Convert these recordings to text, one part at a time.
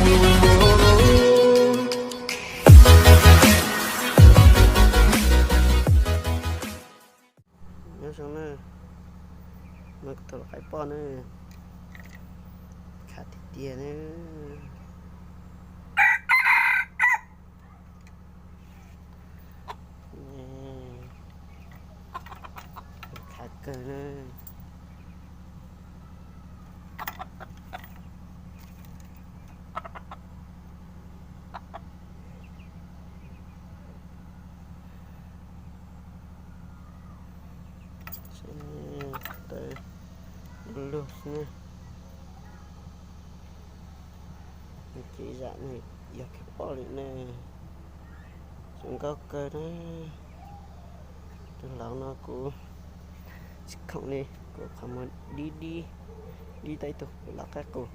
Nyob zoo na, no kuv tus lau qaib poj na, khav tiag tiag na. Khav kawg na. Tawv lug xwb na. Ces zam no yog kiag poj lawm na. Zoo nkauj kawg na. Tus lau no kuv tsis khoom li, kuv qhov muag dib dib, dib tau ib tug lau qaib qus.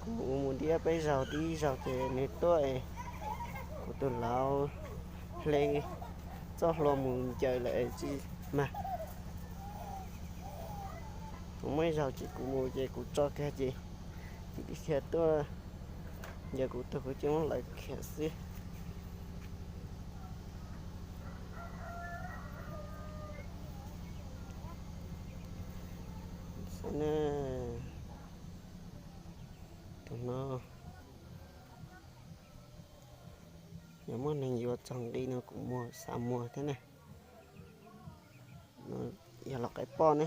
Kuv mus dib peb zaug, dib zaug ces nws tuaj es kuv tus lau hle txoj hlua mus ncaws lawm es tsis mag. Kuv muaj ib zaug ces kuv mus ces kuv tso kiag ces tib tib thiaj tuaj ncaws kuv tug, kuv cia muab lawv khiav xwb. Xav na, tus no yog muaj neeg yuav txog nqi no kuv muag xav muag thiab ne. Yog lau qaib poj ne.